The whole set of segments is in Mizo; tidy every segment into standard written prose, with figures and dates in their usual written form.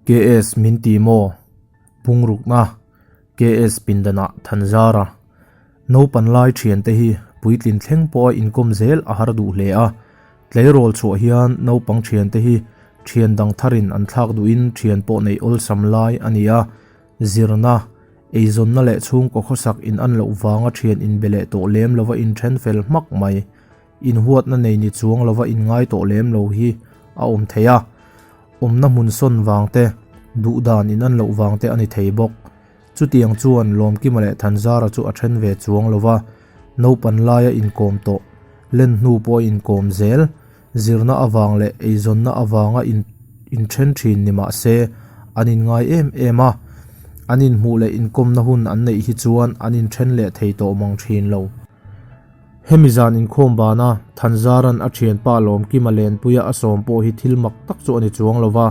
KS min ti maw? Bungrukna KS pindanah Thanzara naupan lai thiante hi puitlin thleng pawha inkawm zel a har duh hle a. Tleirawl chhuah hian naupang thiante hi thian dang tharin an thlak duhin thian pawh neih awlsam lai a ni a. Zirna, eizawnna leh chhungkaw khawsak in an loh vanga thian inbe leh tawh lem lova inthen fel hmak mai. Inhuatna nei ni chuang lova inngai tawh lem lo hi a awm thei a, awmna hmun sawn vang te, duh dan in an loh vang te a ni thei bawk. Chutiang chuan Lawmkima leh Thanzara chu a then ve chuang lova, naupan laia inkawm tawh, len hnu pawh a inkawm zel, zirna avang leh eizawnna avanga in inthen thin ni mah se an inngai em em a, an inhmuh leh inkawmna hun an neih hi chuan an inthen leh thei tawh mang thin lo. Hemi zan inkhawm bana Thanzaran a thianpa Lawmkima Lenpuia a sawm pawh hi thil mak tak chu a ni chuang lo va,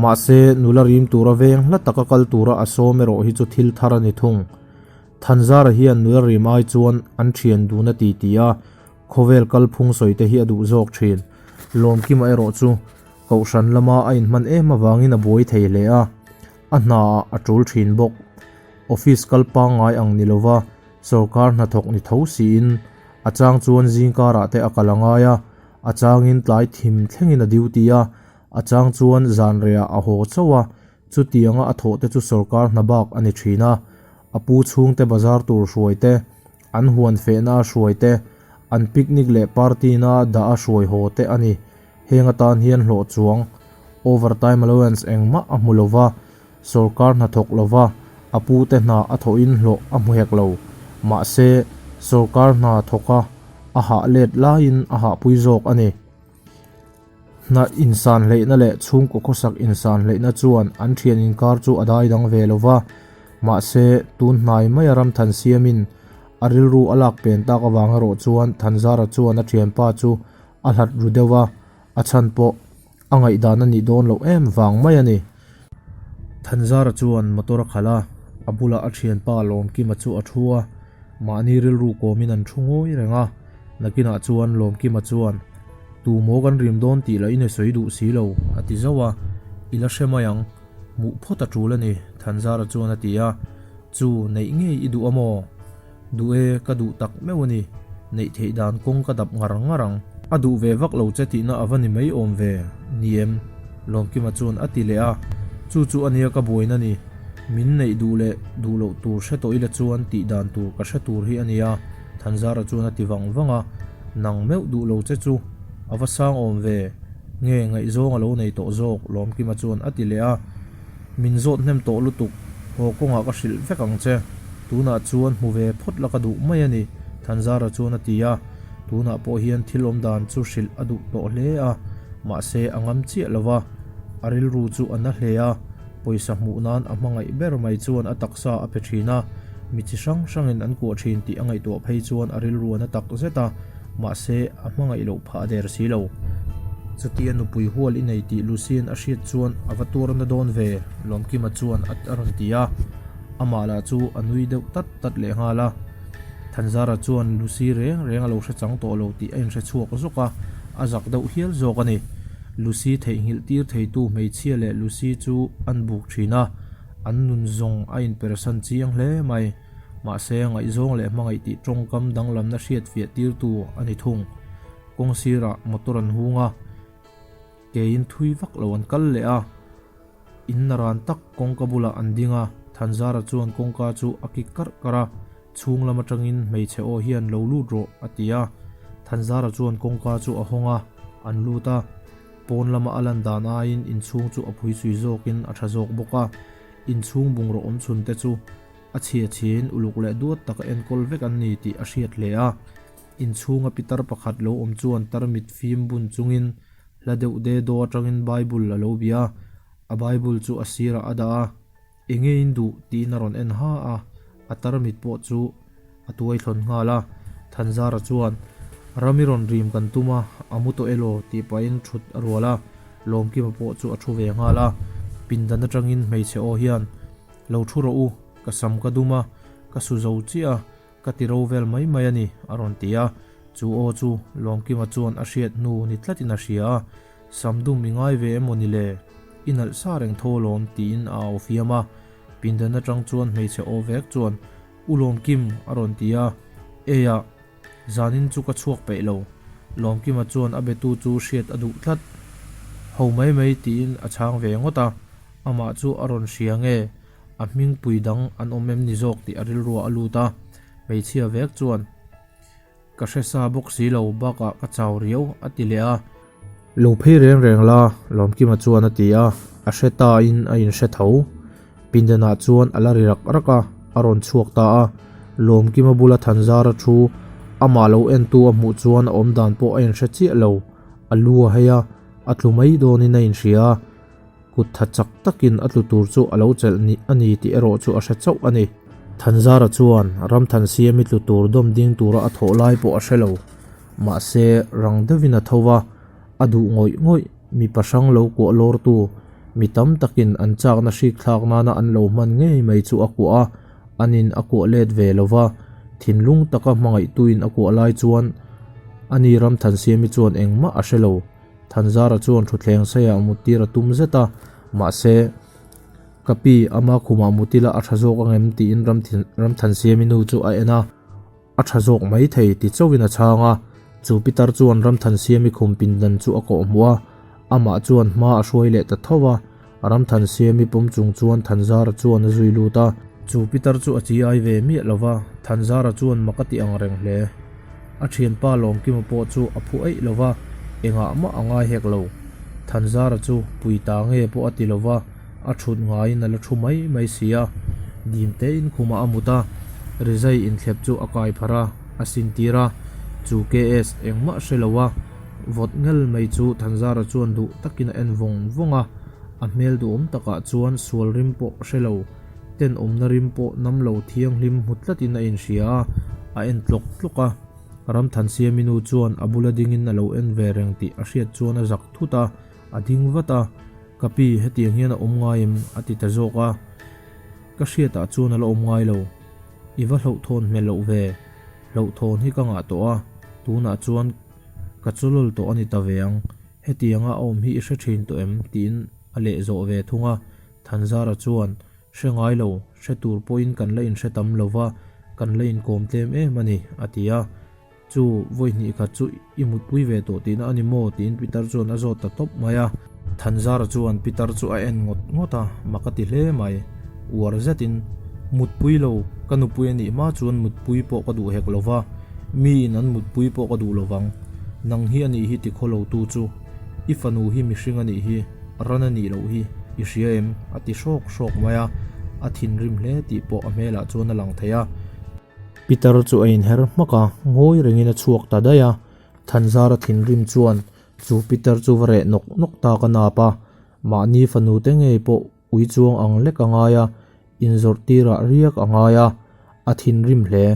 mahse nula rim tura veng hla taka kal tura a sawm erawh hi chu thil thar a ni thung. Thanzara hian nula rim ai chuan an thian dun a ti ti a, khawvel kalphung sawi te hi a duh zawk thin. Lawmkima erawh chu Kohhran lama a inhman em avangin a buai thei hle a, a hnaah a tul thin bawk. Office kal pangngai ang ni lova Sawrkar hnathawk ni tho siin a chang chuan zingkarah te a kal a ngai a, a changin tlai thim thlengin a duty a, a chang chuan zan rehah a haw chauh a, chutianga a thawh te chu sawrkar hna bak a ni thin a, a pu chhungte bazar tur hruai te, an huan fehna a hruai te, an picnic leh party na dah a hruai haw te a ni. Heng atan hian hlawh chuang, overtime allowance engmah a hmu lova, Sawrkar hna thawk lova a pute hna a thawhin hlawh a hmu hek lo. Mahse, sawrkar hna thawka a hah let laiin a hahpui zawk a ni. Hna insan hleihna leh chhungkaw khawsak insan hleihna chuan an thian inkar chu a dai dang ve lova. Mahse, tun hnai maia ram than siamin a rilru a lak pen tak avang erawh chuan Thanzara chuan a thianpa chu a hlat ru deuh a, a chhan pawh A ngaihdan a nih dawn loh em vang mai a ni. Thanzara chuan motor a khalh a, a bulah a thianpa Lawmkima chu a thu a, mahni rilru kawmin an thu ngawi reng a. Nakinah chuan Lawmkima chuan, Tu maw kan rim dawn tih lah in i sawi duh si lo, a ti zauh a. I la hre mai ang, hmuh phawt a tul a ni, Thanzara chuan a ti a. Chu, neih ngei i duh a maw? Duh e, ka duh tak meuh a ni. Neih theih dan kawng ka dap ngar ngar ang. A duh ve vak lo che tihna a va ni mai awm ve, ni em? Lawmkima chuan a ti leh a. Chu chu a nia ka buaina ni. Min neih duh leh duh loh tur hre tawh ila chuan tih dan tur ka hre tur hi a nia, Thanzara chuan a ti vang vang a. Nang meuh duh lo che chu a va sang awm ve, nge ngaihzawng a lo nei tawh zawk, Lawmkima chuan a ti leh a. Min zawt hnem tawh lutuk, haw kawngah ka hrilh vek ang che. Tunah chuan hmu ve phawt la ka duh mai a ni, Thanzara chuan a ti a. Tunah pawh hian thil awm dan chu hrilh a duh tawh hle a, mahse a ngam chiah lo va. A rilru chu a na hle a, pawisa hmuh nan a hmangaih ber mai chuan a taksa a pe thin a, mi chi hrang hrangin an kuah thin tih a ngaihtuah phei chuan a rilru a na tak zet a. Mahse, a hmangaih loh phah der si lo. Chutia nupui hual i nei tih Lucy-a'n a hriat chuan a va tuar na dawn ve, Lawmkima chuan a rawn ti a. Amah lah chu a nui deuh tat tat leh nghal a. Thanzara chuan Lucy reng reng a lo hre chang tawh lo tih a inhre chhuak zawk a, a zak deuh hial zawk a ni. Lucy theihnghilh tir theitu hmeichhia leh Lucy chu an buk thin a, an nun zawng a inpersan chiang hle mai. Mahse, ngaihzawng leh hmangaih tih tawngkam danglamna hriat fiah tirtu a ni thung. Kawng sirah motor an hung a, keiin thui vak lo an kal leh a. In naran tak kawngka bulah an ding a, Thanzara chuan kawngka chu a kik karh karh a, chhung lam atangin hmeichhe aw hian lo lut rawh a ti a. Thanzara chuan kawngka chu a hawng a, an lut a. Pawn lama a lan dan aiin inchhung chu a phuisui zawkin a tha zawk bawk a, inchhung bungraw awm chhun te chu A chhia chhiain uluk leh duat taka enkawl vek an ni tih a hriat hle a. Inchhunga pitar pakhat lo awm chuan tarmit fim bun chungin hla deuh de daw atangin Bible a lo bia a, a Bible chu a sirah a dah a, Enge in duh? tiin a rawn en ha a, a tarmit pawh chu a tuai thlawn nghal a. Thanzara chuan, Ram i rawn rim kan tum a, a mu tawh elaw? tih pahin thut a rual a, Lawmkima pawh chu a thu ve nghal a. Pindan atangin hmeichhe aw hian, Lo thu rawh u, ka sam ka dum a, ka su zo chiah a, ka ti ro vel mai mai a ni, a rawn ti a. Chu aw chu Lawmkima chuan a hriat hnu ni tlatin a hria a, Sam dum i ngai ve emaw ni le? I nalh sa reng tho alawm tiin a au fiam a. Pindan atang chuan hmeichhe aw vek chuan, U Lawmkim a rawn ti a. Eiah, zanin chu ka chhuak peih lo. Lawmkima chuan a betu chu hriat a duh tlat. Ho mai mai tiin a chhang ve ngawt a. Amah chu a rawn hria nge a hmingpui dang an awm em ni zawk tih a rilruah a lut a. Hmeichhia vek chuan. Ka hre sa bawk si lo, bakah ka chau riau, a ti leh a. Lo phei reng reng la, Lawmkima chuan a ti a, a hre ta in a inhre tho. Pindanah chuan a la ri rak rak a, a rawn chhuak ta a. Lawmkima bula Thanzara thu amah lo entu a hmuh chuan a awmdan pawh a inhre chiah lo, a lu a hei a, a tlu mai dawnin a inhria a. Kut tha chak takin a tlu tur chu a lo chelh ni a ni tih erawh chu a hre chauh a ni. Thanzara chuan Ramthansiami tlu tur dawm ding tura a thawh lai pawh a hre lo. Mahse, rang deuhin a tho va, a duh ngawih ngawih, mipa hrang lo kuah lawrtu, mi tam takin an chakna hrik thlak nana an lo hman ngei mai chu a kuah a, anin a kuah let ve lo va, thinlung taka hmangaihtuin a kuah lai chuan ani Ramthansiami chuan engmah a hre lo. Thanzara chuan thutthleng saiah muttir a tum zet a, mahse, Ka pi, ama khumah mut ila a tha zawk angem? tiin Ramthansiami nu chu a en a, A tha zawk mai thei ti chauhin a chhang a. Chu pitar chuan Ramthansiami khum pindan chu a kawh hmuh a, amah chuan hma a hruai leh ta tho a. Ramthansiami pawm chung chuan Thanzara chuan a zui lut a. Chu pitar chu a chi ai ve miah lo va, Thanzara chuan mak a ti ang reng hle. A thianpa Lawmkima pawh chu a phu eih lo va, engah mah a ngai hek lo. Thanzara chu pui ta nge pawh a ti lo va, a thut ngaiin a la thu mai mai si a. Dim tein khumah a mut a, rizai inthlep chu a kai pharh a, a sintir a. Chu KS engmah hre lo a. Vawt ngel mai chu Thanzara chuan duh takin a en vawng vawng a, a hmel duhawm takah chuan sual rim pawh hre lo, tenawmna rim pawh nam lo thianghlim hmu tlatin a inhria a, a en tlawk tlawk a. Ramthansiami nu chuan a bula dingin a lo en ve reng tih a hriat chuan a zak thut a, a ding vat a, Ka pi, hetiang hian a awm ngai em? a ti ta zawk a. Ka hriatah chuan a la awm ngai lo. I va hlauhthawn hmel loh ve. Hlauhthawn hi ka ngah tawh a, tunah chuan ka chawlawl tawh a ni ta ve ang. Hetianga a awm hi i hre thin tawh em? tiin a leh zawh ve thung a. Thanzara chuan, Hre ngai lo, hre tur pawhin kan la inhre tam lo va, kan la inkawm tlem em a ni, a ti a. Chu, vawi hnih khat chu i mutpui ve tawh tihna a ni maw? tiin Pitar chuan a zawt ta tawp mai a. Thanzara chuan Pitar chu a en ngawt ngawt a, mak a ti hle mai. Uar zetin, Mutpui lo, ka nupui a nih hma chuan mutpui pawh ka duh hek lo va, miin an mutpui pawh ka duh lo vang. Nang hi a nih hi ti khaw lo tu chu. I fanu hi mihring a nih hi, ran a nih loh hi, i hria em? a ti hrawk hrawk mai a, a thinrim hle tih pawh a hmelah chuan a lang thei a. Pitar chu a inher hmak a, ngawi rengin a chhuak ta daih a. Thanzara thinrim chuan chu Pitar chu va reh nawk nawk tak a nap a, mahni fanu te ngei pawh ui chuang ang lek a ngai a, inzawrh tirah riak a ngai a, a thinrim hle.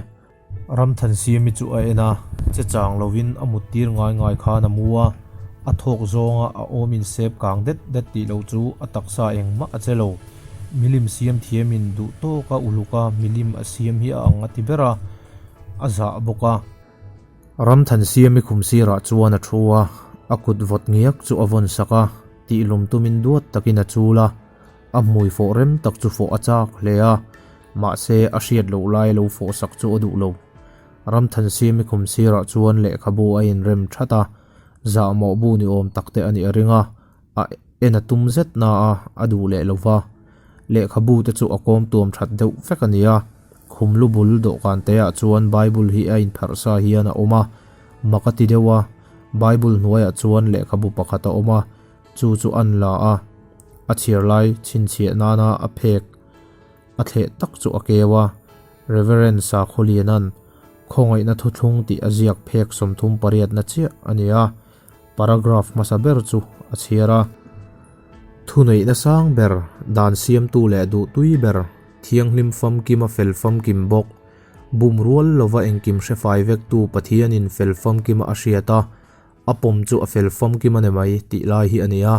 Ramthansiami chu a en a, che chang lovin a mut tir ngai ngai khan a mu a, a thawk zawnga a awm insep kang det det tih loh chu a taksa engmah a che lo. Milim siam thiamin duh tawka uluka milim a siam hi a ang a ti ber a, a zah bawk a. Ramthansiami khum sirah chuan a thu a, a kut vawt ngiak chu a vawn sak a, tihlum tumin duat takin a chul a, a hmui fawh rem tak chu fawh a chak hle a, mahse a hriat loh lai lo fawh sak chu a duh lo. Ramthansiami khum sirah chuan lehkhabu a inrem that a, zahmawh bu ni awm tak te a nih a ring a, A en a tum zet na a, a duh leh lo va. Lehkhabu te chu a kawm tuam that deuh vek a ni a. Khum lu bul dawhkan te ah chuan Bible hi a inpherh sa hian a awm a, mak a ti deuh a. Bible hnuaiah chuan lehkhabu pakhat a awm a, chu chu an la a. A chhiar lai chhinchhiah nana a phek a thleh tak chu a keu a. Reverend Sakhawliana'n khawngaihna thuthlung tih a ziak phek 38 na chiah a ni a. Paragraph hmasa ber chu a chhiar a. Thuneihna sang ber, dan siamtu leh duhtui ber, thianghlim famkima fel famkim bawk, bum rual lova engkim hre fai vektu Pathianin fel famkima a hriat a, a pawm chu a fel famkim a ni mai tih lai hi a ni a.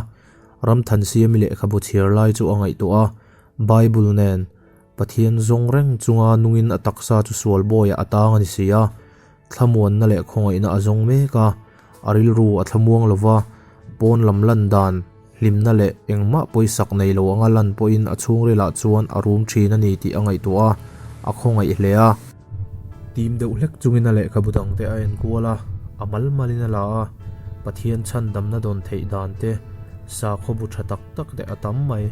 Ramthansiami lehkhabu chhiar lai chu a ngaihtuah a, Bible nen Pathian zawng reng chunga nungin a taksa chu sual bawiah a tang a ni si a. Thlamuanna leh khawngaihna a zawng mek a, a rilru a thlamuang lo va, pawn lam lan dan. Hlimna leh engmah pawisak nei lo anga lan pawhin a chhungrilah chuan a rum thin a ni tih a ngaihtuah a, a khawngaih hle a. Tim deuh hlek chungin a lehkhabu dangte a enkual a, a mal malin a la a, Pathian chhandamna dawn theih dan te, sakhaw bu tha tak tak te a tam mai,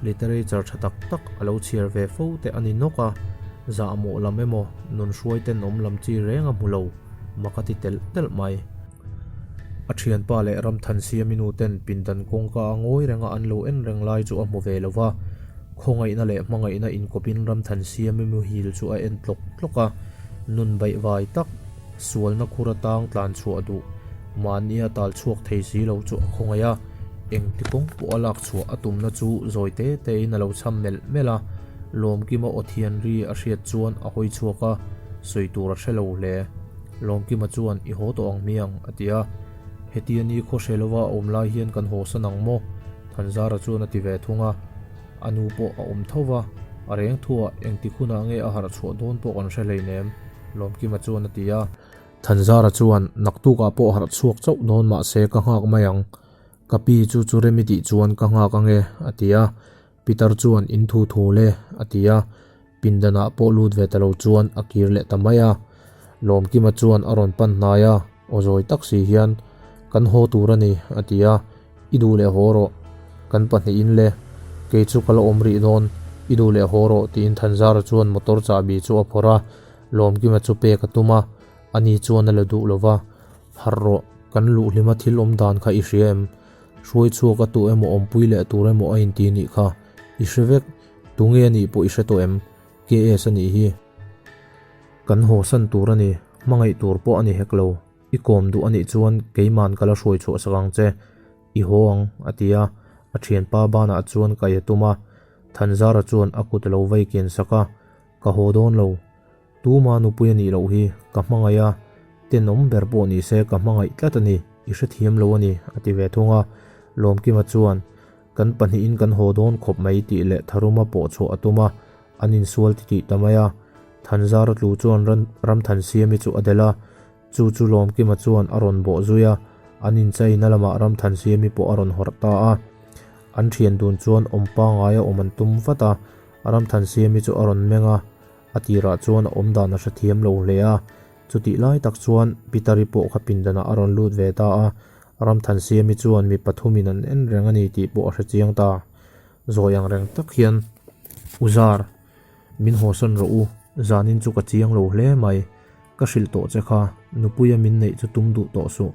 literature tha tak tak a lo chhiar ve fo te a ni nawk a, zahmawh lam emaw nun hruai tenawm lam chi reng a hmu lo, mak a ti telh telh mai. A thianpa leh Ramthansiami nu ten pindan kawngka a ngawi renga an lo en reng lai chu a hmu ve lo va, khawngaihna leh hmangaihna inkawpin Ramthansiami muhil chu a en tlawk tlawk a, nun baihvai tak, sualna khur atang tlan chhuah duh, mahnia tal chhuak thei si lo chu a khawngaih a, engti kawng pawh a lak chhuah a tumna chu zawi te tein a lo cham melh melh a, Lawmkima aw thian ri a hriat chuan a hawi chhuak a, sawi tur a hre lo hle. Lawmkima chuan, I haw tawh ang hmiang, a ti a. Hetia ni khaw hre lova a awm lai hian kan haw san ang maw? Thanzara chuan a ti ve thung a. A nu pawh a awm tho va, a reng thuah engtik hunah nge a harh chhuah dawn pawh kan hre hleinem, Lawmkima chuan a ti a. Thanzara chuan, Naktukah pawh harh chhuak chauh dawn mah se ka nghak mai ang. Ka pi chu chu rem i tih chuan ka nghak ange, a ti a. Pitar chuan, In thu thu le, a ti a. Pindanah pawh lut ve ta lo chuan a kir leh ta mai a. Lawmkima chuan a rawn pan hnai a, aw zawi tak si hian, Kan haw tur a ni, a ti a. I duh leh haw rawh. Kan pahnihin le. Kei chu ka la awm rih dawn. I duh leh haw rawh, tiin Thanzara chuan motor chahbi chu a phawrh a. Lawmkima chu pek a tum a, ani chuan a la duh lo va. Harh rawh, kan luhhlima thil awm dan kha i hria em? Hruai chhuak a tu emaw awmpui leh tur emaw a inti nih kha. I hre vek. Tunge a nih pawh i hre tawh em? KS a nih hi. Kan haw san tur a ni, hmangaih tur pawh a ni hek lo. I kawm duh a nih chuan keiman ka la hruai chhuah sak ang che. I haw ang, a ti a. A thianpa banah chuan kaih a tum a. Thanzara chuan a kut a lo vei kian sak a, Ka haw dawn lo. Tuma nupui a nih loh hi ka hmangaih a, tenawm ber pawh ni se ka hmangaih tlat a ni, i hrethiam lo a ni, a ti ve thung a. Lawmkima chuan, Kan pahnihin kan haw dawn khawp mai tih leh Tharuma pawh chhuah a tum a, an insual titih ta mai a. Thanzara tlu chuan Ramthansiami chu a delh a, chu chu Lawmkima chuan a rawn bawh zui a, an inchaina lamah Ramthansiami pawh a rawn hawrh ta a. An thian dun chuan awm pangaia awm an tum vat a, Ramthansiami chu a rawn meng a, A tirah chuan a awmdan a hrethiam lo hle a, chutih lai tak chuan Pitari pawh kha pindanah a rawn lut ve ta a, Ramthansiami chuan mi pathumin an en reng a ni tih pawh a hrechiang ta. Zawi ang reng tak hian, U Zar, min hawsan rawh u, zanin chu ka chiang lo hle mai, ka hrilh tawh che kha, nupuia min neih chu tum duh tawh suh,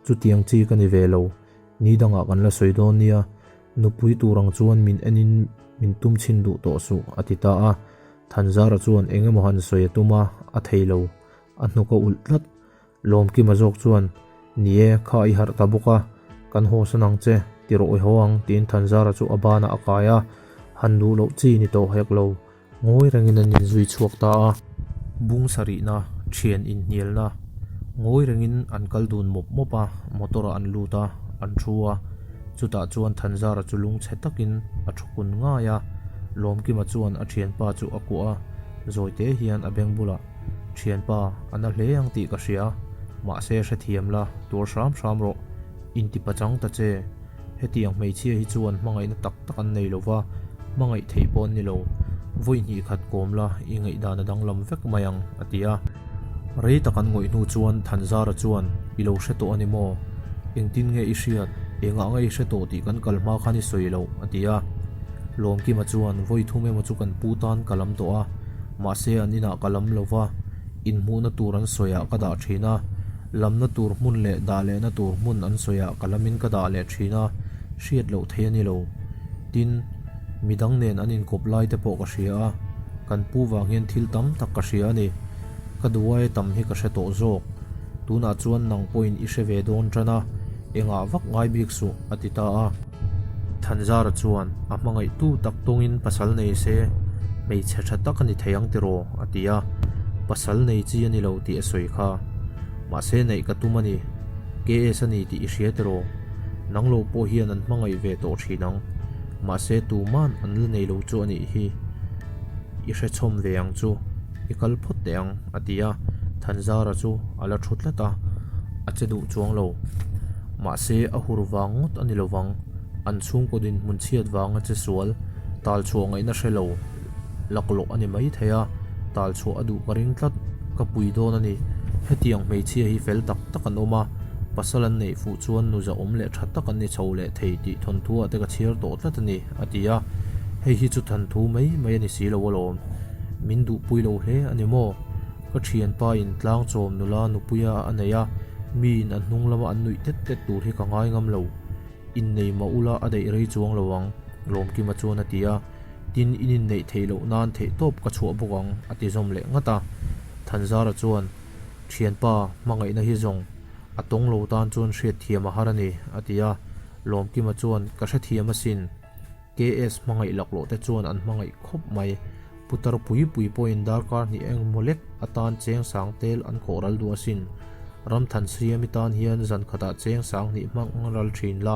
chutiang chi ka ni ve lo, ni dangah kan la sawi dawn nia, nupui tur ang chuan min enin min tum chhin duh tawh suh, a ti ta a. Thanzara chuan eng emaw han sawi a tum a, a thei lo. A hnuk a ulh tlat. Lawmkima zawk chuan, Ni e, kha i harh ta bawk a, kan haw san ang che, ti rawh i haw ang, tiin Thanzara chu a banah a kai a, han duh loh chi ni tawh hek lo. Ngawi rengin an inzui chhuak ta a. Bung sarihna, thian inhnialna, ngawi rengin an kal dun mawp mawp a, motor ah an lut a, an thu a. Chutah chuan Thanzara chu lungchhe takin a thu kun ngai a, Lawmkima chuan a thianpa chu a kuah a, zawite hian a beng bulah, Thianpa, a na hle ang tih ka hria, mahse hrethiam la, tuar hram hram rawh, inti pachang ta che. Hetiang hmeichhia hi chuan hmangaihna tak tak an nei lo va, hmangaih theih pawh an ni lo. Vawi hnih khat kawm la, i ngaihdan a danglam vek mai ang, a ti a. Rei tak an ngawih hnu chuan Thanzara chuan, I lo hre tawh a ni maw? Engtin nge i hriat? Engah nge i hre tawh tih kan kal hma khan i sawi loh, a ti a. Lawmkima chuan, Vawi thum emaw chu kan pu tan ka lam tawh a, mahse an inah ka lam lo va, inhmuhna tur an sawiah ka dah thin a. Lamna tur hmun leh dah lehna tur hmun an sawiah ka lamin ka dah leh thin a, hriat loh thei a ni lo. Tin, midang nen an inkawp lai te pawh ka hria a, kan pu vang hian thil tam tak ka hria a ni. Ka duai tam hi ka hre tawh zawk. Tunah chuan nang pawhin i hre ve dawn tan a, engah vak ngai bik suh, a ti ta a. Thanzara chuan a hmangaihtu tak tawngin pasal nei se, hmeichhe tha tak a ni thei ang tiraw? a ti a. Pasal nei chi a ni lo tih a sawi kha. Mahse neih ka tum a ni. KS a ni tih i hria tiraw? Nang lo pawh hian an hmangaih ve tawh thin ang. Mahse tuman an la nei lo chu a nih hi. I hrechhawm ve ang chu. I kal phawt teh ang, a ti a. Thanzara chu a la thu tlat a, a che duh chuang lo. Mahse a hur vang ngawt a ni lovang. An chhungkaw dinhmun chhiat vanga che sual, tal chhuah ngaihna hre lo laklawh a ni mai thei a, tal chhuah a duh ka ring tlat, ka pui dawn a ni. Hetiang hmeichhia hi fel tak tak an awm a, pasal an neih fuh chuan nu zahawm leh tha tak an ni chho leh thei tih thawnthu ah te ka chhiar tawh tlat a ni, a ti a. Hei hi chu thanthu mai mai a ni si lo alawm. Min duhpui lo hle a ni maw? Ka thianpa in tlang chawm nula nupuia a nei a, miin a hnung lama an nuih tet tet tur hi ka ngai ngam lo. Innei mah ula a daih rei chuang lo ang, Lawmkima chuan a ti a. Tin, in inneih theih loh nan theihtawp ka chhuah bawk ang, a ti zawm leh ngat a. Thanzara chuan, Thianpa, hmangaihna hi zawng a tawng lo tan chuan hriatthiam a har a ni, a ti a. Lawmkima chuan, Ka hrethiam asin. KS hmangaih laklawh te chuan an hmangaih khawp mai. Putar pui pui pawhin darkar hnih engmaw lek atan cheng sang tel an khawh ral duh asin. Ramthan Siami tan hian zan khatah cheng sang hnih hmang ral thin la,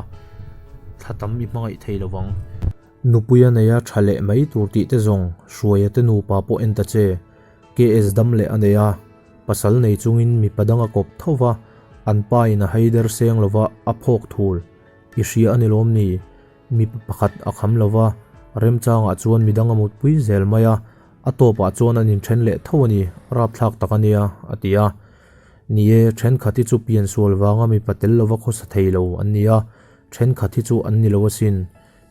thla tam i hmangaih thei lo vang. Nupuia neia tha leh mai tur tih te zawng Hruaia te nupa pawh en ta che. KS dam leh a nei a, pasal nei chungin mipa dang a kawp tho va, an pa in a haider seng lova a phawk thul. I hria a ni lawm ni? Mipa pakhat a kham lo va, remchangah chuan midang a mutpui zel mai a, a tawpah chuan an inthen leh tho a ni, rapthlak tak a nia, a ti a. Ni e, thenkhat hi chu piansual vanga mipa tel lova khawsa thei lo an ni a, thenkhat hi chu an ni lo asin.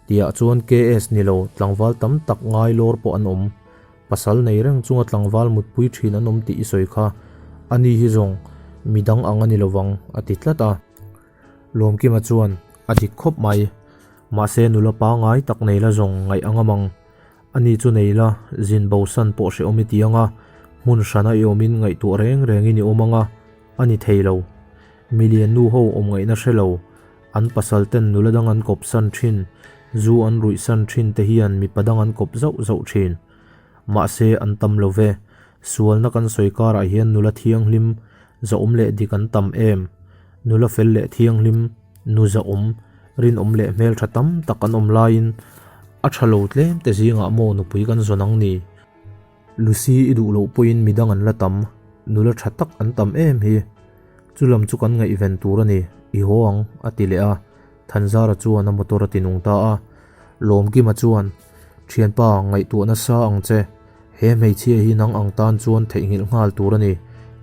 Tiah chuan KS ni lo, tlangval tam tak ngai lawr pawh an awm. Pasal nei reng chunga tlangval mutpui thin an awm tih i sawi kha, ani hi zawng midang ang a ni lovang, a ti tlat a. Lawmkima chuan, A dik khawp mai. Mahse nula pangngai tak nei la zawng ngaih a ngam ang. Ani chu nei la, zin bosan pawh hrehawm i ti ang a, hmun hrana i awmin ngaihtuah reng rengin i awm ang a, a ni thei lo. Milian nu ho awm ngaihna hre lo, an pasal ten nula dang an kawp san thin, zu an ruih san thin te hian mipa dang an kawp zauh zauh thin. Mahse an tam lo ve, sualna kan sawi karah hian nula thianghlim, zahawm leh dik an tam em? Nula fel leh thianghlim, nu zahawm, rinawm leh hmeltha tam tak an awm laiin a tha lo tlem te zingah maw nupui kan zawn ang ni? Lucy i duh loh pawhin midang an la tam, nula tha tak an tam em hi. Chulam chu kan ngaihven tur a ni, i haw ang, a ti leh a. Thanzara chuan a motor a ti nung ta a. Lawmkima chuan, Thianpa, ngaihtuah nasa ang che. He hmeichhia hi nang ang tan chuan theihnghilh nghal tur a ni.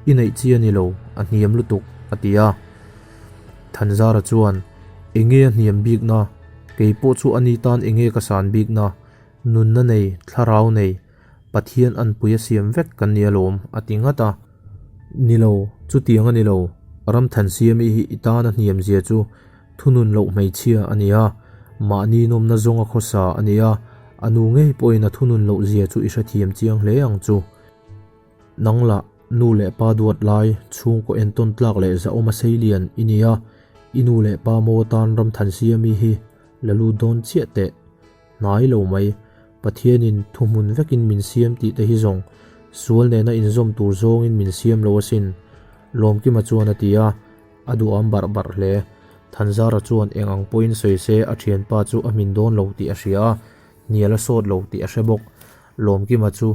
I neih chi a ni lo, a hniam lutuk, a ti a. Thanzara chuan, Enge a hniam bikna? Kei pawh chu ani tan enge ka san bikna? Nunna nei, thlarau nei, Pathian anpui a siam vek kan ni alawm, a ti ngat a. Ni lo, chutiang a ni lo. Ramthansiami hi i tan a hniam zia chu Thunun loh hmeichhia a ni a, mahni nawmna zawnga khawsa a ni a, a nu ngei pawhin a thunun loh zia chu i hrethiam chiang hle ang chu. Nang lah, nu leh pa duat lai, chhungkaw entawn tlak leh zahawm a seilian i ni a, i nu leh pa maw atan Ramthansiami hi la lut dawn chiah teh. Hnai lo mai, Pathianin thuhmun vekin min siam tih te hi zawng sual nena inzawm tur zawngin min siam lo asin, Lawmkima chuan a ti a. A duham barh barh hle. Thanzara chuan eng ang pawhin sawi se a thianpa chu a hmin dawn lo tih a hria a, hnial a sawt lo tih a hre bawk. Lawmkima chu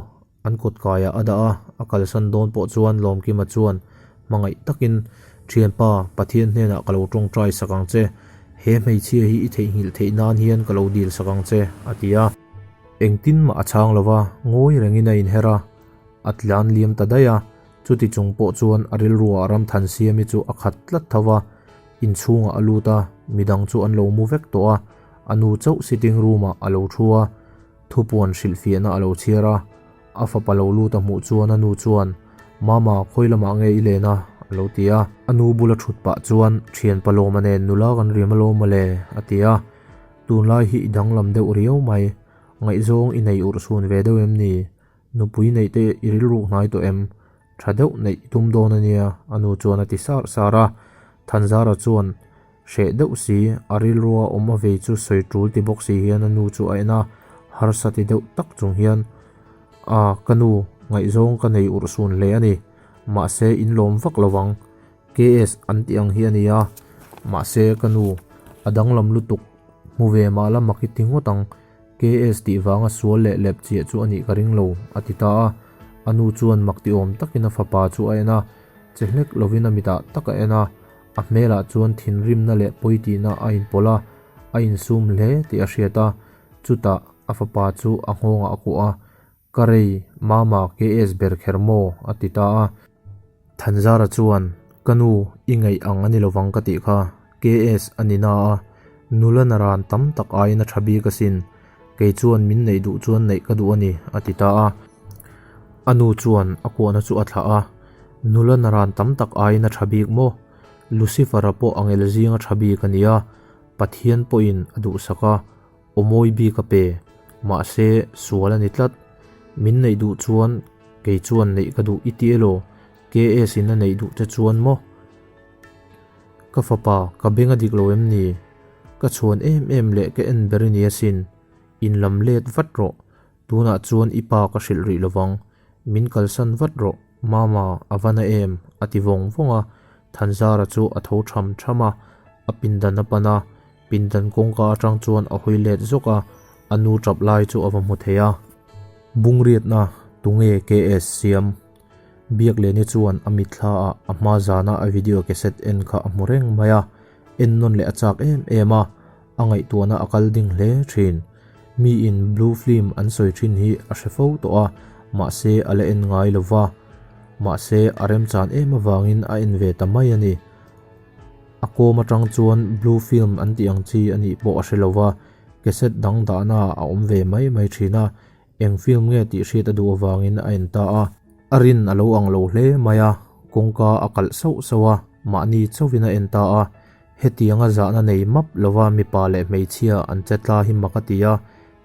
an kawt kaiah a dah a, a kalsan dawn pawh chuan Lawmkima chuan hmangaih takin, Thianpa, Pathian hnenah ka lo tawngtai sak ang che. He hmeichhia hi i theihnghilh theih nan hian ka lo dil sak ang che, a ti a. Engtin mah a chhang lo va, ngawi rengin a inher a, a tlan liam ta daih a. Chuti chung pawh chuan a rilruah Ramthansiami chu a khat tlat tho va, inchhungah a lut a, midang chu an lo mu vek tawh a, a nu chauh sitting room-ah a lo thu a, thupuan hrilhfiahna a lo chhiar a, a fapa lo lut a hmuh chuan a nu chuan, Mama, khawi lamah nge i len a? a lo ti a. A nu bula thut pah chuan, Thianpa Lawma nen nula kan riam alawm mawle, a ti a. Tunlai hi i danglam deuh riau mai, ngaihzawng i nei urhsun ve deuh em ni? Nupui neih te i rilruk hnai tawh em? Tha deuh neih i tum dawn a nia, a nu chuan a ti sar sar a. Thanzara chuan hreh deuh si, a rilrua awm a vei chu sawi tul ti bawk si hian a nu chu a en a, harsa ti deuh tak chung hian, A, ka nu, ngaihzawng ka nei urhsun hle a ni. Mahse, in lawm vak lo vang. KS an tih ang hi a ni a, mahse, ka nu, a danglam lutuk. Hmu ve mah la mak i ti ngawt ang. KS tih vanga sual leh lep chiah chu a nih ka ring lo, a ti ta a. A nu chuan mak ti awm takin a fapa chu a en a, che hlek lovin a mitah tak a en a. A hmelah chuan thinrimna leh pawi tihna a inpawlh a. A insum hle tih a hriat a, chutah a fapa chu a nghawngah a kuah a, Ka rei, Mama KS ber kher maw? a ti ta a. Thanzara chuan, Ka nu, i ngaih ang a ni lovang ka tih kha, KS a ni na a, nula naran tam tak aiin a tha bik asin, kei chuan min neih duh chuan neih ka duh a ni, a ti ta a. A nu chuan a kuahna chu a thlah a, Nula naran tam tak aiin a tha bik maw? Lucifer-a pawh angel zinga tha bik a ni a, Pathian pawhin a duhsak a, aw mawi bik a pe, mahse sual a ni tlat. Min neih duh chuan kei chuan neih ka duh i ti elaw? KS in a neih duh che chuan maw? Ka fapa, ka beng a dik lo em ni? Ka chhuan em em leh ka en ber i ni asin, in lam let vat rawh, tunah chuan i pa ka hrilh rih lovang, min kalsan vat rawh, Mama, a va na em? a ti vawng vawng a, Thanzara chu a tho tham tham a, a pindan a pan a, pindan kawngka atang chuan a hawi let zawk a, a nu tap lai chu a va hmu thei a. Bungriatna, tunge KS siam? Biakleni chuan a mitthla ah a hma zana a video cassette en kha a hmu reng mai a, en nawn leh a chak em em a, a ngaihtuahna a kal ding hle thin. Mi in blue film an sawi thin hi a hre fo tawh a, mahse a la en ngai lo va. Mahse a remchan em avangin a en ve ta mai a ni. A kawm atang chuan blue film an tih ang chi a nih pawh a hre lo va, cassette dang dahna ah a awm ve mai mai thin a, Eng film nge tih hriat a duh avangin a en ta a. A rin a lo ang lo hle mai a, kawngka a kalh sauh sauh a, mahni chauhin a en ta a. Hetianga zahna nei map lova mipa leh hmeichhia an che tla hi mak a ti a,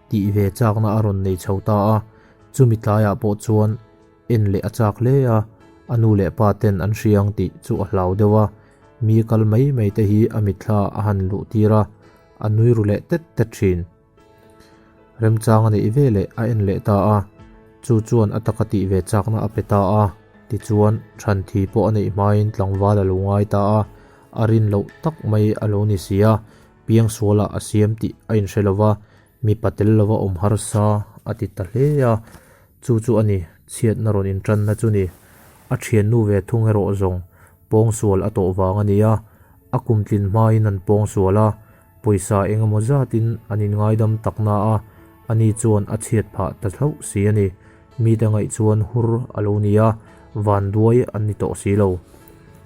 tih ve chakna a rawn nei chho ta a. Chumi tlaiah pawh chuan en leh a chak hle a, a nu leh pa ten an hria ang tih chu a hlau deuh a, mi kal mai mai te hi a mitthla a han luh tir a, a nui ru leh tet tet thin. Remchang a neih ve leh a en leh ta a, chu chuan a taka tih ve chakna a pe ta a, tichuan Thanthi pawh a neih hmain tlangval a lo ngai ta a, a rin loh tak mai a lo ni si a, piangsualah a siam tih a inhre lo va, mipa tel lova awm harsa a ti ta hle a, chu chu a ni, chhiatna rawn intanna chu ni. A thiannu ve thung erawh zawng pawngsual a tawh vang a ni a, a kumtlin hmain an pawngsual a, Pawisa eng emaw zatin an inngaidam tak na a, ani chuan a chhiat phah ta hlauh si a ni. Mite ngaih chuan hur a lo ni a, vanduai an ni tawh si lo.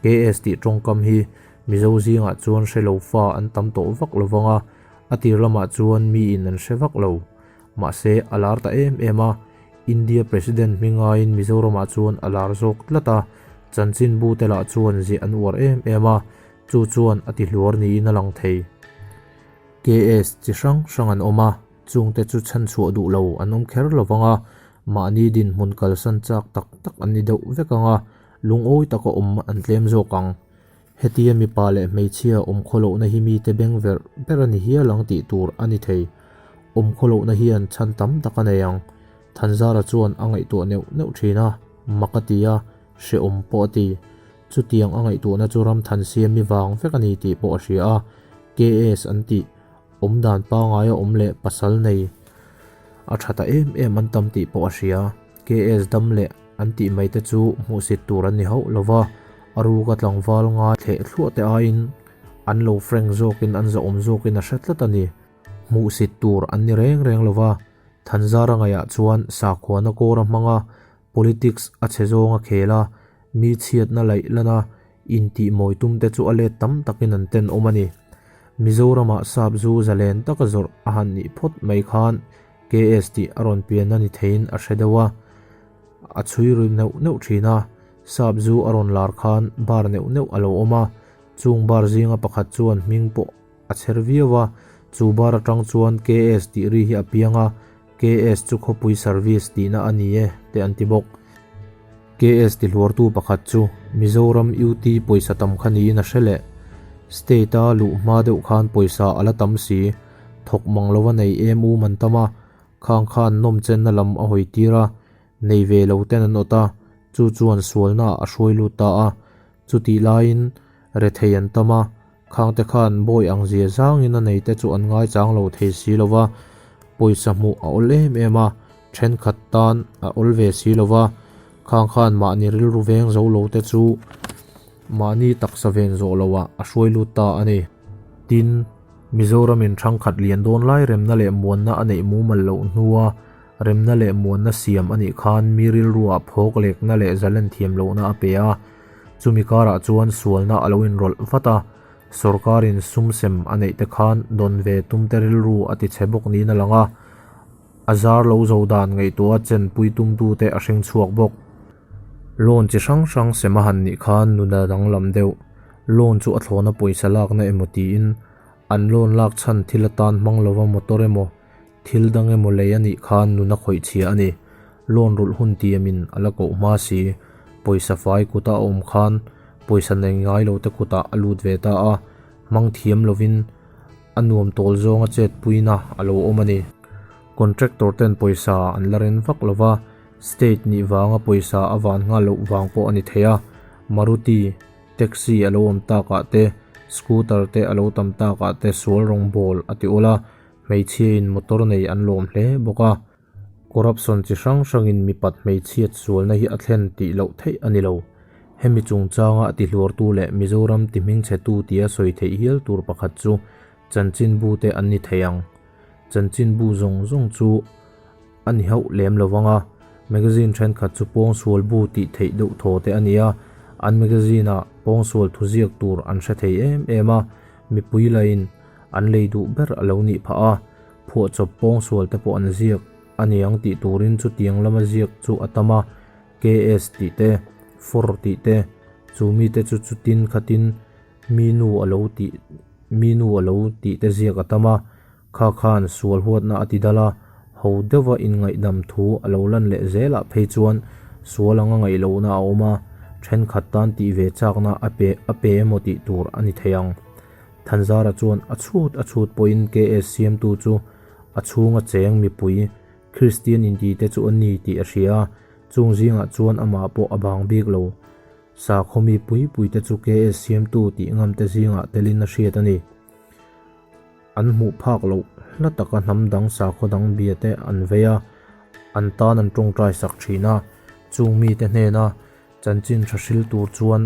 KS tih tawngkam hi Mizo zingah chuan hre lo fa an tam tawh vak lo vang a, a tir lamah chuan miin an hre vak lo. Mahse, a lar ta em em a, India President hmingaiin Mizoramah chuan a lar zawk tlat a, chanchinbute lah chuan ziah an uar em em a, Chu chuan a ti hluar niin a lang thei. KS chi hrang hrang an awm a, chungte chu chhanchhuah duh lo an awm kher lo vang a, mahni dinhmun kalsan chak tak tak an ni deuh vek ang a, lungawi taka awm an tlem zawk ang. Hetia mipa leh hmeichhia awmkhawlohna hi mite beng verh ber a ni hial ang tih tur a ni thei. Awmkhawlohna hian chhan tam tak a nei ang. Thanzara chuan a ngaihtuah neuh neuh thin a, mak a ti a, hrehawm pawh a ti. Chutiang a ngaihtuahna chu Ramthansiami vang vek a ni tih pawh a hria a, KS an tih awmdan pangaia awm leh pasal nei a tha ta em em an tam tih pawh a hria. KS dam leh an tih mai te chu hmuhsit tur an ni hauh lo va, a ruka tlangval ngai thleh thluah te aiin an lo frank zawkin an zahawm zawkin a hre tlat a ni. Hmuhsit tur an ni reng reng lo va, Thanzara ngaihah chuan sakhuana kawr a hmang a, Politics a chhe zawng a khel a, mi chhiatna laih lan a, intih mawi tum te chu a let tam takin an tenawm a ni. Mizoramah sap zu zalen taka zawrh a han nih phawt mai khan KS tih a rawn pian a ni theiin a hre deuh a, a chhui ri neuh neuh thin a. Sap zu a rawn lar khan bar neuh neuh a lo awm a, chung bar zinga pakhat chuan hming pawh a chher viau a, chu bar atang chuan KS tih ri hi a piang a, KS chu khawpui service tihna a ni e te an ti bawk. KS ti hluartu pakhat chu Mizoram UT pawisa tam kha niin a hre leh. State a luh hma deuh khan pawisa a la tam si, thawk mang lova nei em um an tam a, khang khan nawm chenna lam a hawi tir a, nei ve lo ten an awt a, chu chuan sualna ah a hruai lut ta a, chutih laiin rethei an tam a, Khangte khan bawi ang zia zangin a neite chu an ngaichang lo thei si lo va, pawisa hmuh a awl em em a, thenkhat tan a awl ve si lo va, khang khan mahni rilru veng zo lo te chu mahni taksa ven zawh loah a hruai lut ta a ni. Tin, Mizoramin ṭhangkhat lian dawn lai remna leh muanna a neih mumal loh hnua remna leh muanna siam a nih khan mi rilruah phawk lekna leh zalen thiam lohna a pe a. Chumi karah chuan sualna a lo inrawlh vat a, sorkarin sum sem a neih te khan dawn ve tumte rilru a ti chhe bawk niin a lang a. A zar lo zo dan ngaihtuah a chenpui tumtute a hring chhuak bawk. Loan chi hrang hrang sem a han nih khan nuna danglam deuh. Loan chu a thlawna pawisa lakna emaw tiin an loan lak chhan thil atan hmang lova motor emaw thil dang emaw lei a nih khan nuna khawih chhia a ni. Loan rulh hun tiamin a la koh hma si. Pawisa fai kuta a awm khan pawisa nei ngai lo te kutah a lut ve ta a, hmang thiam lovin a nuam tawl zawnga chetpuina a lo awm a ni. Contractor ten pawisa an la ren vak lova, state nih vanga pawisa a van nghal loh vang pawh a ni thei a, Maruti, taxi a lo awm takah te, scooter te a lo tam takah te sual rawngbawl a ti awl a, hmeichhiain motor nei an lawm hle bawk a. Corruption chi hrang hrangin mipat hmeichhiat sualna hi a thlen tih loh theih a ni lo. Hemi chungchanga a tihluartu leh Mizoram tihmingchhetu tia sawi theih hial tur pakhat chu chanchinbu te an ni thei ang. Chanchinbu zawng zawng chu a ni hauh lem lo vang a, magazine thenkhat chu pawngsual bu tih theih deuh thaw te a ni a, an magazine-ah pawngsual thuziak tur an hre thei em em a, mipui lain an lei duh ber a lo nih phah a. Phuahchawp pawngsual te pawh an ziak a niang tih turin chutiang lama ziak chu a tam a, KS tih te, for tih te, chu mite chu chutin khatin mi nu a lo tih mi nu a lo tih te ziak a tam a, kha khan sual huatna a ti dal a, ho deuha inngaihdam thu a lo lan leh zelah phei chuan sual anga ngaihlohna a awm a, thenkhat tan tih ve chakna a pe a pe emaw tih tur a ni thei ang. Thanzara chuan a chhut a chhut pawhin KS siamtu chu a chhunga cheng mipui Kristian intite chu a ni tih a hria a, chung zingah chuan amah pawh a bang bik lo. Sakhaw mi pui puite chu KS siamtu tih ngamte zingah telin a hriat a ni. An hmuh phak loh hla taka hnam dang sakhaw dang biate an vei a, an tan an tawngtai sak thin a, chung mite hnena chanchin tha hril tur chuan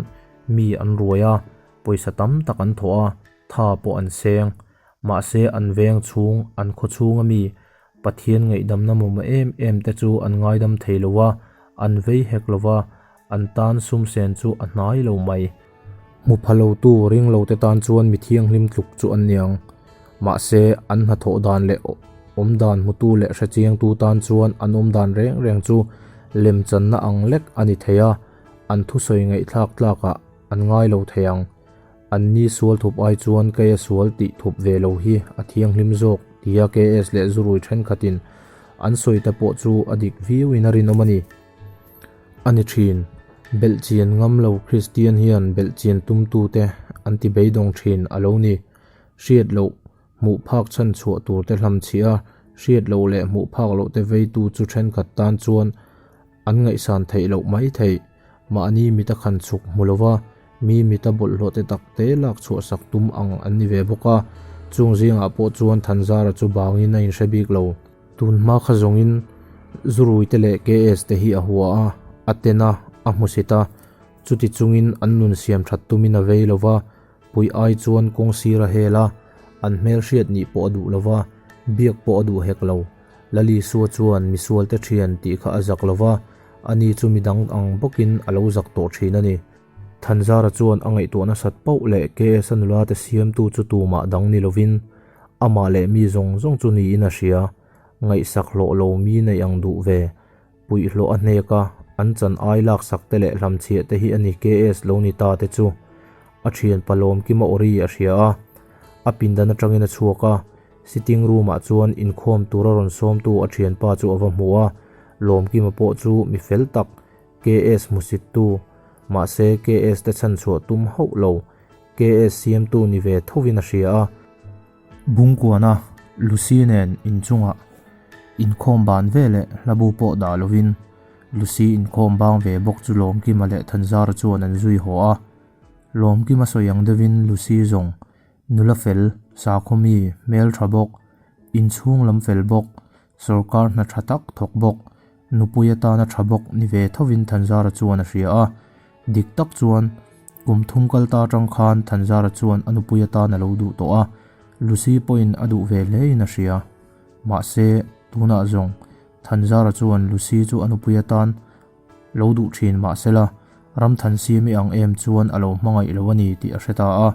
mi an ruai a, Pawisa tam tak an thawh a, tha pawh an seng. Mahse an veng chhung, an khaw chhunga mi Pathian ngaihdamna mawmawh em em te chu an ngaidam thei lo a, an vei hek lo va, an tan sum sen chu a hnai lo mai. Hmu pha lotu ring lo te tan chuan mi thianghlim tluk chu an niang. Mahse an hnathawh dan leh awmdan hmutu leh hrechiangtu tan chuan an awmdan reng reng chu lemchanna ang lek a ni thei a, an thusawi ngaihthlak tlakah An ngai lo thei ang. An ni sual thup ai chuan kei a sual tih thup ve lo hi a thianghlim zawk tia KS leh Zurui thenkhatin an sawi te pawh chu a dik viauin a rinawm a ni. A ni thin. Belhchian ngam lo Kristian hian belhchian tumtute an ti beidawng thin a lo ni. Hriat loh hmuh phak chhan chhuah tur te hlamchhiah a, hriat loh leh hmuh phak loh te veitu chu thenkhat tan chuan An ngaihsan theih loh mai theih. Mahni mita khan chhuk hmu lova, mi mita bawlhhlawh te tak te lak chhuah sak tum ang an ni ve bawk a. Chung zingah pawh chuan Thanzara chu bangin a inhre bik lo. Tun hma kha zawngin Zuruite leh KS te hi a hua a, a ten a, a hmusit a. Chuti chungin an nun siam that tumin a vei lova, puih ai chuan kawng sir a hel a, an hmelhriat nih pawh a duh lova, biak pawh a duh hek lo. Lalisua chuan misualte thian tih kha a zak lo va, ani chu midang ang bawkin a lo zak tawh thin a ni. Thanzara chuan a ngaihtuah nasat pauh leh KS-a nulate siamtu chu tumah dang ni lovin amah leh mi zawng zawng chu niin a hria. Ngaihsak hlawh lo mi neih ang duh ve. Puih hlawh a hnek a, an chan ai laksak te leh hlamchhiah te hi a ni KS lo ni ta te chu. A thian Palawmkima awri a hria a, a pindan atangin a chhuak a, sitting room ah chuan inkhawm tura rawn sawmtu a thianpa chu a va hmu a, Lawmkima pawh chu mi fel tak KS hmusittu, mahse KS te chhanchhuah tum hauh lo, KS siamtu ni ve thovin a hria a. Bungkuana Lucy nen inchungah inkhawm ban ve leh hlabu pawh dah lovin Lucy inkhawm bang ve bawk chu Lawmkima leh Thanzara chuan an zui haw a. Lawmkima sawi ang deuhin Lucy zawng nula fel, sakhaw mi, hmel tha bawk, inchhung lam fel bawk, sawrkar hna tha tak thawk bawk, nupui atana tha bawk ni ve thovin Thanzara chuan a hria a. Dik tak chuan, kum thum kal ta atang khan Thanzara chuan a nupui atan a lo duh tawh a. Lucy pawhin a duh ve hlein a hria. Mahse, tunah zawng Thanzara chuan Lucy chu a nupui atan lo duh thin mahsela Ramthansiami ang em chuan a lo hmangaih lo a ni tih a hre ta a.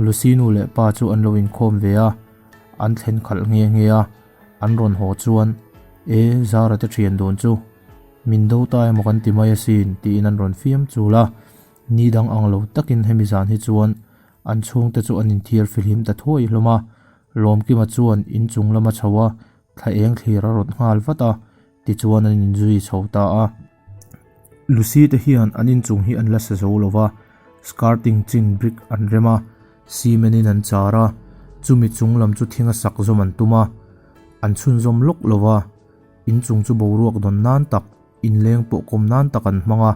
Lucy nu leh pa chu an lo inkhawm ve a, an thlen khalh nghe nghe a, an rawn haw chuan, E, Zara te thian dawn chu min do ta emaw kan ti mai asin tiin an rawn fiam chul a. Ni dang ang lo takin hemi zan hi chuan an chhungte chu an inthiar fihlim ta thuai hlawm a. Lawmkima chuan inchung lama chho a, thla eng thlir a rawt nghal vat a. Tichuan an inzui chho ta a. Lucy te hian an inchung hi an la sa zo lo va, skirting chin brick an rem a, cement in an char a, chumi chung lam chu thinga sak zawm an tum a, an chhunzawm lawk lo va, inchung chu boruak dawn nan tak, inleng pawh kawm nan tak an hmang a,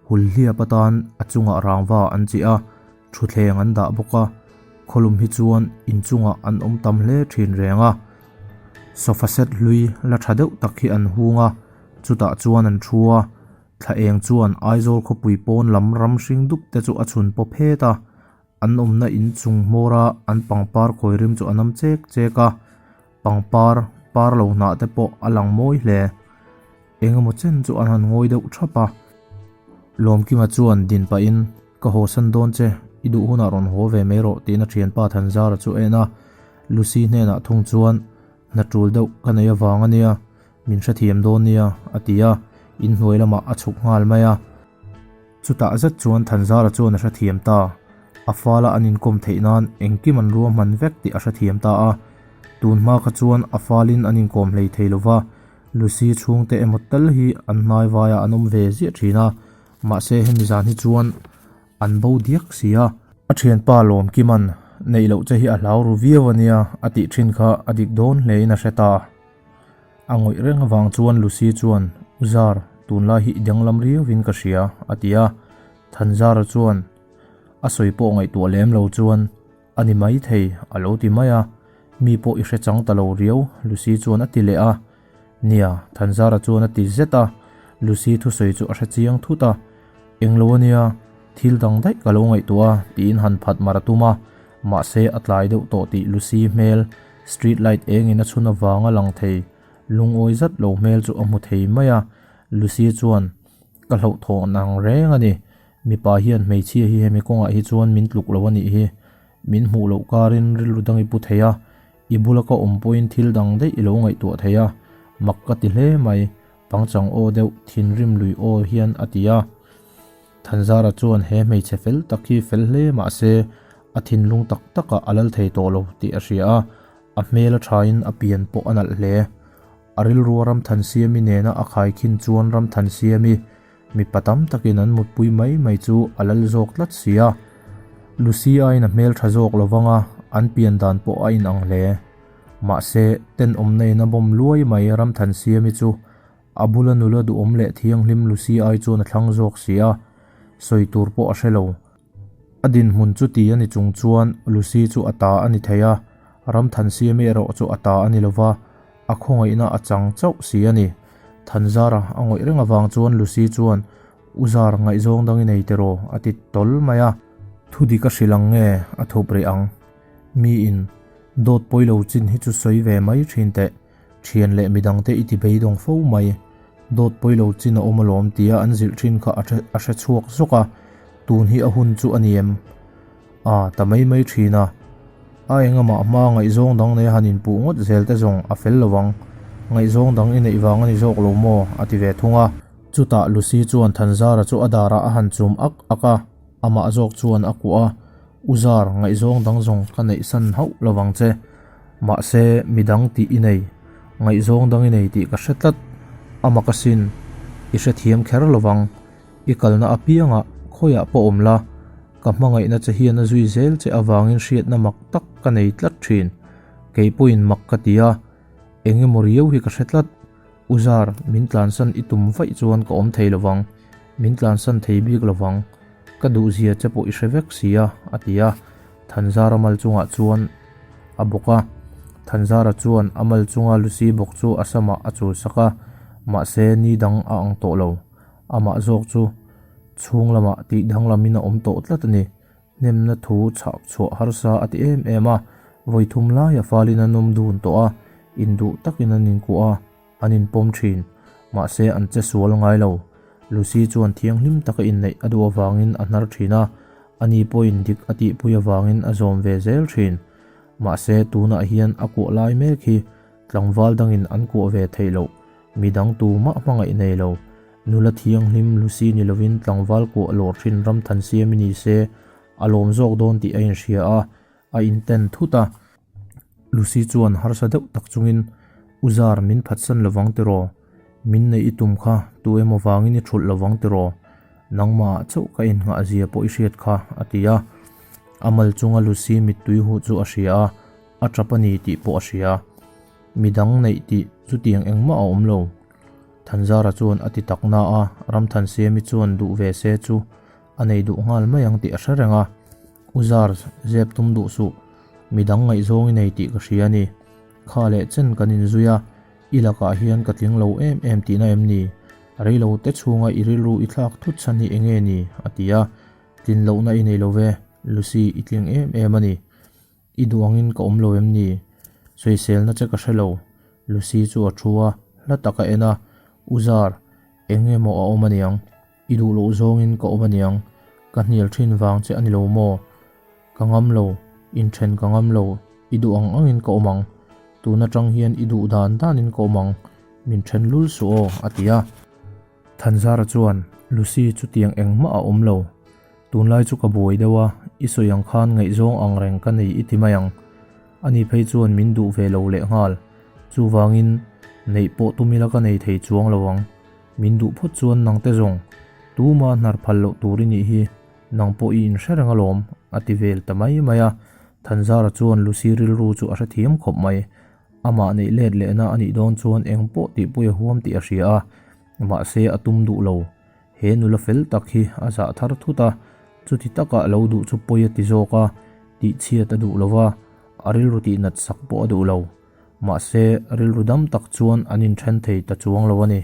hulhliap atan a chungah rangva an chiah a, thutthleng an dah bawk a, khawlum hi chuan inchungah an awm tam hle thin reng a. Sofa set hlui la tha deuh tak hi an hung a, chutah chuan an thu a, thla eng chuan Aizawl khawpui pawn lam ram hring dup te chu a chhun pawp het a, an awmna inchung hmawra an pangpar khawi rim chu a nam chek chek a, pangpar par lo hnah te pawh a lang mawi hle. Engemaw chen chu an han ngawi deuh thap a. Lawmkima chuan din pahin, Ka haw san dawn che, i duh hunah rawn haw ve mai rawh tiin a thianpa Thanzara chu a en a. Lucy hnenah thung chuan, Hna tul deuh ka nei avang a nia, min hrethiam dawn nia, a ti a, inhnuai lamah a chhuk nghal mai a. Chutah zet chuan Thanzara chuan a hrethiam ta. A fala an inkawm theih nan engkim an ruahman vek tih a hrethiam ta a. Tun hma kha chuan a falin an inkawm hlei thei lova, Lucy chhungte emaw tal hi an hnai vaiah an awm ve ziah thin a, mahse hemi zan hi chuan an bo diak si a. A thianpa Lawmkiman neih loh che hi a hlau ru viau a nia a tih thin kha a dik dawn hlein a hre ta. A ngawih reng avang chuan Lucy chuan, U Zar, tunlai hi i danglam riauin ka hria, a ti a. Thanzara chuan a sawi pawh ngaihtuah lem lo chuan, A ni maithei, a lo ti mai a. Mi pawh i hre chang ta lo riau, Lucy chuan a ti leh a. Nia, Thanzara chuan a ti zet a. Lucy thusawi chu a hre chiang thut a. Englo a nia, thil dang daih ka lo ngaihtuah a, tiin han phat mar a tum a. Mahse, a tlai deuh tawh tih Lucy hmel, street light engin a chhun avanga lang thei, lungawi zat lo hmel chu a hmu thei mai a. Lucy chuan, Ka hlauhthawn ang reng a ni. Mipa hian hmeichhia hi hemi kawngah hi chuan min tluk lo a nih hi. Min hmuh loh karin rilru dang i pu thei a, i bula ka awm pawhin thil dang daih i lo ngaihtuah thei a, mak ka ti hle mai, pangchang aw deuh thinrim lui aw hian a ti a. Thanzara chuan he hmeichhe fel tak hi fel hle mah se a thinlung tak takah a lal thei tawh lo tih a hria a, a hmel a thain a pian pawh a nalh hle. A rilrua Ramthansiami nena a khaikhin chuan Ramthansiami Mipa tam takin an mutpui mai mai chu a lal zawk tlat si a. Lucy aiin a hmel tha zawk lo vang a, an pian dan pawh a inang hle. Mahse, tenawmna in a bawm luai mai Ramthansiami chu a bula nula duhawm leh thianghlim Lucy ai chuan a thlang zawk si a, sawi tur pawh a hre lo. A dinhmun chu ti a ni chung chuan Lucy chu a ta a ni thei a, Ramthansiami erawh chu a ta a ni lova, a khawngaihna a chang chauh si a ni. Thanzara a ngawih reng avang chuan Lucy chuan, U Zar, ngaihzawng dang i nei tiraw? a ti tawl mai a. Thudik a hrilh ang nge a thup rih ang? Miin, Dawt pawi lo chin hi chu sawi ve mai thin teh. Thian leh midangte i ti beidawng fo mai. Dawt pawi lo chin a awm alawm tia an zilh thin kha a hre chhuak zawk a, tun hi a hun chu a ni em? A ta mai mai thin a. A engamah hma ngaihzawng dang nei a han inpuh ngawt zel te zawng a fel lo ang. Ngaihzawng dang i neih vang a ni zawk lo maw? a ti ve thung a. Chutah Lucy chuan Thanzara chu a darah a han chum ak ak a, amah zawk chuan a kuah a. U Zar, ngaihzawng dang zawng ka neih san hauh lo vang che. Mahse, midang tih i nei. Ngaihzawng dang i nei tih ka hre tlat. A mak asin, i hrethiam kher lo vang. I kalna apiangah khawiah pawh awm la, ka hmangaihna che hian a zui zel che avangin hriatna mak tak ka nei tlat thin. Kei pawhin mak ka ti a, eng emaw riau hi ka hre tlat. U Zar, min tlansan i tum vaih chuan ka awm thei lo vang. Min tlansan thei bik lo vang. Ka duhzia che pawh i hre vek si a, a ti a. Thanzara mal chungah chuan a bawk a. Thanzara chuan a mal chunga Lucy bawk chu a samah a chul sak a, mahse ni dang a ang tawh lo. Amah zawk chu chhung lamah tih danglamin a awm tawh tlat a ni. Hnemna thu chhak chhuah harsa a ti em em a. Vawi thum lai a falin an awm dun tawh a, induh takin an inkuah a, an inpawm thin. Mahse an che sual ngai lo. Lucy chuan thianghlim taka inneih a duh avangin a hnar thin a, ani pawhin dik a tihpui avangin a zawm ve zel thin. Mahse tunah hian a kuah lai mek hi tlangval dangin an kuah ve theih loh, midang tumah hmangaih nei lo. Nula thianghlim Lucy ni lovin tlangval kuah lawr thin Ramthansiami ni se a lawm zawk dawn tih a inhria a, a inten thut a. Lucy chuan harsa deuh tak chungin, U Zar, min phatsan lovang tiraw? Min neih i tum kha, tu emaw vangin i thulh lovang tiraw? Nangmahah chauh ka innghah zia pawh i hriat kha, a ti a. A mal chunga Lucy mittui huh chu a hria a, a tap a ni tih pawh a hria. Midang neih tih chutiang engmah a awm lo. Thanzara chuan a ti tak na a, Ramthansiami chuan duh ve se chu a nei duh nghal mai ang tih a hre reng a. U Zar, zep tum duh suh. Midang ngaihzawng i nei tih ka hria a ni. Kha leh chen kan inzui a, i lakah hian ka tling lo em em tihna em ni? Reilo te chhunga i rilru i thlak thut chhan hi enge ni? a ti a. Tlin lohna i nei lo ve, Lucy, i tling em em a ni. I duh angin ka awm lo em ni? Sawiselna che ka hre lo. Lucy chu a thu a, hla tak a en a, U Zar, eng emaw a awm aniang? I duh loh zawngin ka awm aniang, ka hnial thin vang che a ni lo maw? Ka ngam lo, inthen ka ngam lo, i duh ang angin ka awm ang. Tun atang hian i duh dan danin ka awm ang, min then lul suh aw, a ti a. Thanzara chuan, Lucy chutiang engmah a awm lo. Tunlai chu ka buai deuh a, i sawi ang khan ngaihzawng ang reng ka nei i ti mai ang. Ani phei chuan min duh ve lo lehnghal. Chuvangin, neih pawh tum ila ka nei thei chuang lo ang. Min duh phawt chuan nang te zawng, tuma hnar phal loh tur i nih hi, nang pawh i inhre reng alawm, a ti vel ta mai mai a. Thanzara chuan Lucy rilru chu a hrethiam khawp mai. Amah neih let lehna a nih dawn chuan eng pawh tihpui a huam tih a hria a, mahse a tum duh lo. He nula fel tak hi a zah thar thut a, chuti taka lo duh chu pawi a ti zawk a, tihchhiat a duh lo va, a rilru tihnat sak pawh a duh lo. Mahse, rilru dam tak chuan an inthen thei ta chuang lo a ni.